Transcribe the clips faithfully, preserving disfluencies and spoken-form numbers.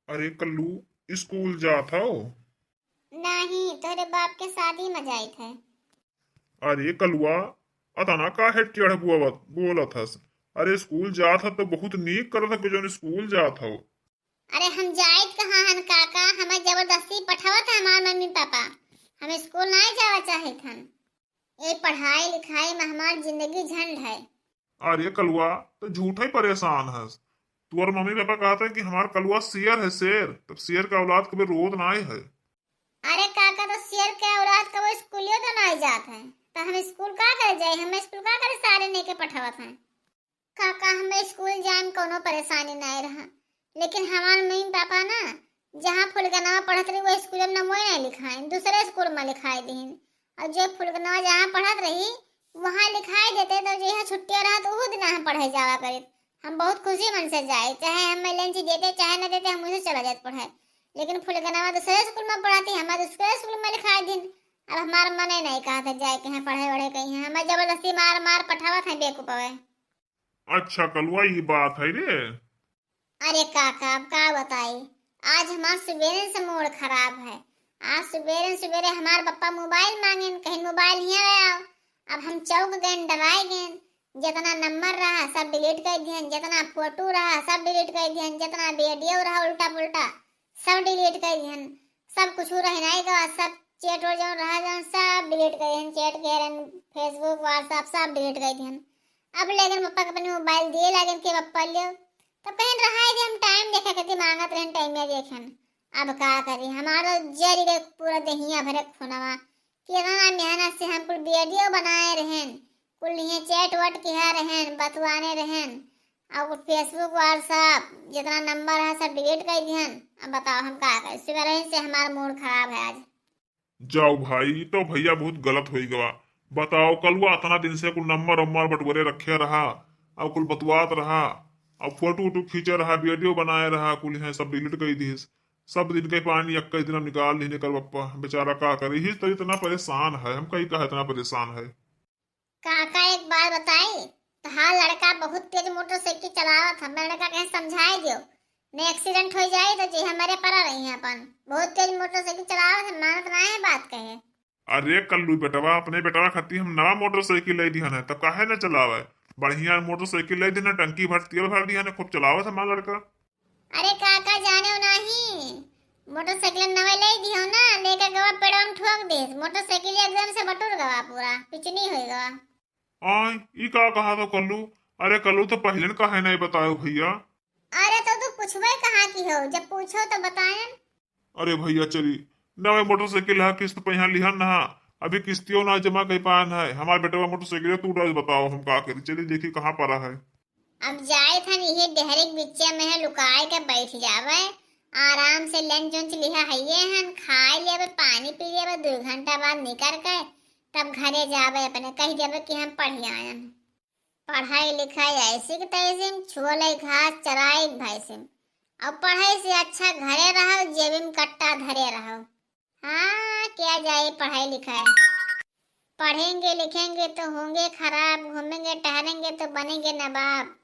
अरे कल्लू, स्कूल जात हौ? नाही, तोहरे बाप के शादी में जाइत है। अरे कलुआ, अतना काहे टेढ़ बोलत, बोलत हस? अरे स्कूल जात ह तो बहुत नीक करत ह कि जौन स्कूल जात हौ। अरे हम जाइत कहाँ हन काका, हमें जबरदस्ती पठावत है हमार मम्मी पापा। हम स्कूल नाहीं जावा चाहित हन। ए पढ़ाई लिखाई में हमार जिंदगी झंड है। अरे कलुआ, तो झूठे परेशान हस। तुअर मम्मी पापा कहत है कि हमार कलुआ शेर है, शेर। तब शेर का औलाद कभी रोत नाहीं है। अरे काका, तो शेर के औलाद कबो स्कूलियो तो नाहीं जात है, तो हम स्कूल का करे जाई? हम स्कूल का करे सारे नेके पठावत हैं। काका, हम स्कूल जाए में कौनो परेशानी नाहीं रहा, लेकिन हमार मम्मी पापा ना जहाँ फुलगनवा पढ़त रही, वो स्कूल में नमोई नाहीं लिखाए, दूसरे स्कूल में लिखाए दीन। और जो फुलगनवा जहाँ पढ़त रही, वहाँ लिखाए देते, तो जो यहाँ छुट्टियाँ रहत, उहू दिन हम पढ़े जावा करित। हम बहुत खुशी मन से जाए, चाहे हमें लंच देते, चाहे न देते, हम उसे चला जात पढ़े। लेकिन फुलगनवा दूसरे स्कूल में पढ़ती, हमें दूसरे स्कूल में लिखाए दीन। अब हमार मने नाहीं कहत है जाए के हैं पढ़े वढ़े कहीं हैं, हमें जबरदस्ती मार मार पठावत है बेवकूफ है। अच्छा कलुआ, ये बात है रे। अरे काका, अब का बताई, आज हमार सुबेरे से मूड खराब है। आज सुबेरे सुबेरे हमार पप्पा मोबाइल मांगेन, कहिन मोबाइल हियाँ ले आओ। अब हम चौंक गएन, डराए गएन। जितना नंबर रहा सब डिलीट कर दिहन, जितना फोटो रहा सब डिलीट कर दिहन, जितना वीडियो रहा उल्टा पुल्टा सब डिलीट कर दिहन। सब कुछ रहे नाहीं गवा, सब चैट और जौन रहा जौन सब डिलीट कर दिहन, चैट कह रहन, Facebook, WhatsApp सब डिलीट कर दिहन। अब लेकिन पप्पा के अपने मोबाइल दिए लागेन कि पप्पा लियो, तब कहेन रहाई दे, हम टाइम देखे खातिर मांगत रहन, टाइम में देखेन। अब का करी, हमार तो जरी गए पूरा देहिया भरे खूनवा। कितना मेहनत से हम कुल वीडियो बनाए रहन, कुल ये चैट वैट किया रहन, बतवाने रहन, और Facebook, WhatsApp जितना नंबर है सब डिलीट कर दिहन। अब बताओ हम का करी, सुबह से हमार मूड खराब है आज। जाओ भाई, ई तो भैया बहुत गलत होई गवा। बताओ, कलुआ अतना दिन से कुल नंबर उम्बर बटोरे रखे रहा, और कुल बतवात रहा, और फोटो वोटो खींचे रहा, वीडियो बनाए रहा, कुल यहाँ सब डिलीट कर दिस। सब दिन के पानी एक दिन हम निकाल नहीं कर बप्पा, बेचारा का करे, ही तो इतना परेशान है, हम कहीं कहा इतना परेशान है। काका, एक बात बताई, तहार लड़का बहुत तेज मोटरसाइकिल चलावत है, मेरा लड़का कहीं समझाई दियो, नहीं एक्सीडेंट हो जाए तो जी हमारे परा रही है अपन। बहुत तेज मोटरसाइकिल चलावत है, मानत ना है बात कहे। अरे कल्लू बेटवा, अपने बेटवा खातिर हम नवा मोटरसाइकिल ले दिहन है, तब काहे न चलावे? बढ़िया मोटरसाइकिल ले दिहन, टंकी भर तेल भर दिहन, खूब चलावत है हमारा लड़का। अरे काका, जाने हो नाही, मोटरसाइकिल नवे ले दियो ना, लेकर गवा पेड़वा में ठोक दे, मोटरसाइकिल एकदम से बटुर गवा, पूरा पिचनी हो गवा। आय, ई का कहा तो कल्लू? अरे कल्लू, तो पहले न काहे नहीं बतायो भैया? अरे तो तू पूछबे कहाँ की हो, जब पूछो तो बताएन। अरे भैया चली, नवे मोटरसाइकिल है, किस्त पे यहाँ लिहन ना, अभी किस्तियों ना जमा कर पान है, हमारे बेटवा मोटरसाइकिल टूट रहा है, बताओ हम का करी, चली देखी कहाँ पड़ा है। अब जाए थन इहे डेहरे के बिच्चे में है, लुकाए के बैठ जावे, आराम से लंच उंच लिहा हइये हन, खाए लेवे, पानी पी लेवे, दो घंटा बाद निकर के तब घरे जावे, अपने कह देवे कि हम पढ़ आयन। पढ़ाई लिखाई ऐसी के तैसी में, छुअले घास चराई भैंसी में। अब पढ़ाई से अच्छा घरे रहो, जेबी में कट्टा धरे रहो। हाँ, क्या जाए पढ़ाई लिखाई। पढ़ेंगे लिखेंगे तो होंगे खराब, घूमेंगे टहरेंगे तो बनेंगे नवाब।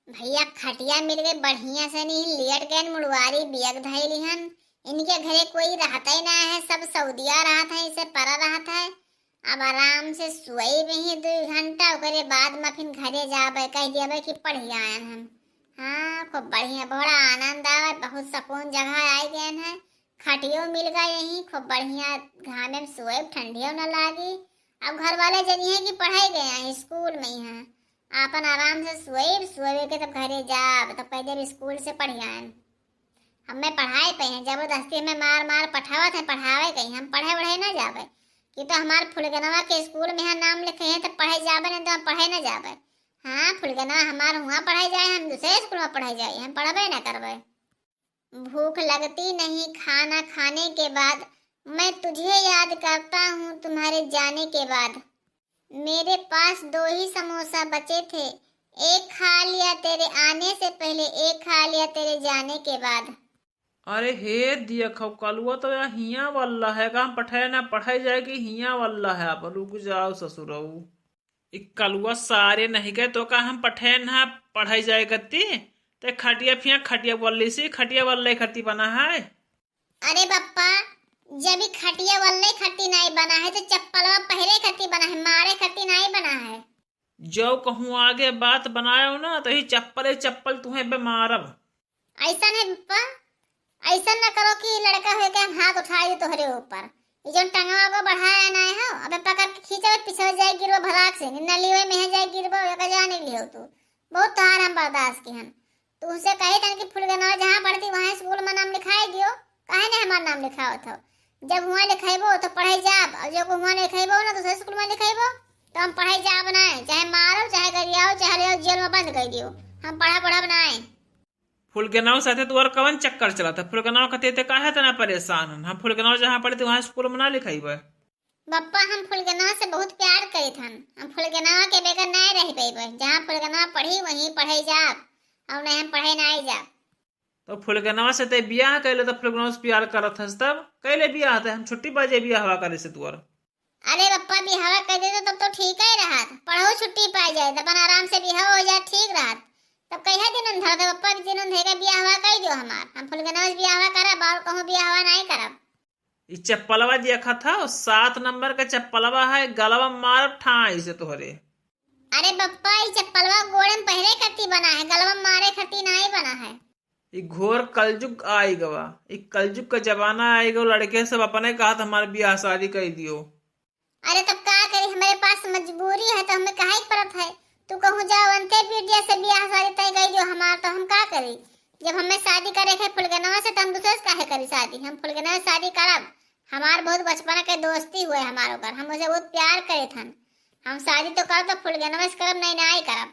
भैया खटिया मिल गई बढ़िया से, नहीं लेट गए, मुड़वारी बियग धई लिहन। इनके घरे कोई रहता ही ना है, सब सऊदिया रहत है, इसे परा रहत है। अब आराम से सोई भी दो घंटा, ओकरे बाद में फिर घरे जाबे, कह दियाबे कि पढ़ आयन हम। हाँ, खूब बढ़िया, बड़ा आनंद आवे, बहुत सुकून जगह आए गए हैं। खटियो मिल गए यहीं, खूब बढ़िया घामे में सोए, ठंडियो न लागी। अब घर वाले जनिए कि पढ़ाई गए हैं स्कूल में ही हैं, आपन आराम से सोए, सोए के तब घरे जाब, तब कह देब स्कूल से पढ़ आयन। हमें पढ़ाई पे हैं, जबरदस्ती हमें मार मार पठावत हैं, पढ़ावे कहीं, हम पढ़े वढ़े ना जावे। कि तो हमार फुलगनवा के स्कूल में यहाँ नाम लिखे हैं, तो पढ़े जाबे, नहीं तो हम पढ़े ना जाबे। हाँ, फुलगनवा हमार हुआं पढ़े जाए, हम दूसरे स्कूल में पढ़े जाए, हम पढ़बे ना करबे। भूख लगती नहीं खाना खाने के बाद, मैं तुझे याद करता हूँ तुम्हारे जाने के बाद। मेरे पास दो ही समोसा बचे थे, एक खा लिया तेरे आने से पहले, एक खा लिया तेरे जाने के बाद। अरे हे दिया खौ, कलुआ तो या हिया वाला है, का हम पढ़े ना पढ़े जाए कि हिया वाला है। अब रुक जाओ ससुरऊ, ई कलुआ सारे नहीं गए तो का हम पढ़े ना पढ़े जाए करती? ते खटिया फिया खटिया बोल ली सी, खटिया बोल ले खटी बना है। अरे बप्पा, जब ई खटिया वल्ले खट्टी नाई बना है, तो चप्पलवा पहिरे खट्टी बना है, मारे खट्टी नाई बना है। जो कहूँ आगे बात बनायो ना, तो ही चप्पले चप्पल तुहें बे मारब। ऐसा नहीं बप्पा, ऐसा न करो कि लड़का होके हम हाथ उठाए दे तोहरे ऊपर। ये जो टंगवा को बढ़ाया ना हो, अबे पकड़ के खींचो, पीछे जाए गिरबो भलाक से, नली में है जाए गिरबो, एक जाने लियो तू। बहुत तोहार हम बर्दाश्त की हन। तुमसे कही तन कि फुलगनवा जहाँ पढ़ती वहाँ स्कूल में नाम लिखाई दियो, काहे ने हमार नाम लिखावत हो? जब हुआं लिखेबो तो पढ़े जाब, और जब हुआं लिखेबो ना दूसरे स्कूल में लिखेबो, तो हम पढ़े जाब ना, चाहे मारो, चाहे गरियाओ, चाहे ले जेल में बंद कर दियो, हम पढ़ा पढ़ब ना। फुलगनवा साथे तोर कवन चक्कर चलत है? फुलगनवा कहते ते काहे तना परेशान हन? हम फुलगनवा जहाँ पढ़ती वहाँ स्कूल में ना लिखेबे। बप्पा, हम फुलगनवा से बहुत प्यार करित हन। हम फुलगनवा के बगैर नाय रह पइबे। जहाँ फुलगनवा पढ़ी, वहीं पढ़े जाब, और नहीं हम पढ़े नाय जाब। तो फुलगनवा से ते बियाह कैले, तो फुलगनवा से प्यार करत हस, तब कैले बियाह? ते हम छुट्टी पा जाए बियाहवा करे से तुअर। अरे बप्पा, बियाहवा कर देते तब तो ठीक ही रहत, पढ़ो छुट्टी पा जाए, तो अपन आराम से बियाह हो जाए, ठीक रहत। तब कहिया दिन धर दे बप्पा, दिन धर के बियाहवा कर दियो हमार, हम फुलगनवा से बियाहवा करब और कहूँ बियाहवा नाय करब। ई चप्पलवा देखत हौ, सात नंबर का चप्पलवा है, गलवा मारब ठाई से तोहरे। अरे बप्पा, ई चप्पलवा गोड़े में पहिरे खती बना है, गलवा में मारे खती नाई बना है। ई घोर कलजुग आई गवा, ई कलजुग का जमाना आई गवा, लड़के सब अपने कहत हमार बियाह शादी कर दियो। अरे तब का करी, हमारे पास मजबूरी है तो हमें काहे के पड़त है। तू कहूँ जाओ अंते पीटिया से बियाह शादी तय कर दियो हमार, तो हम का करी? जब हमें शादी करे के फुलगनवा से, तो हम दूसरे से काहे करी शादी? हम फुलगनवा से शादी करब। हमार बहुत बचपन के दोस्ती हुए हमार ओकर, हम उसे बहुत प्यार करे थन। हम शादी तो करब तो फुलगनवा से करब, नहीं नाई करब।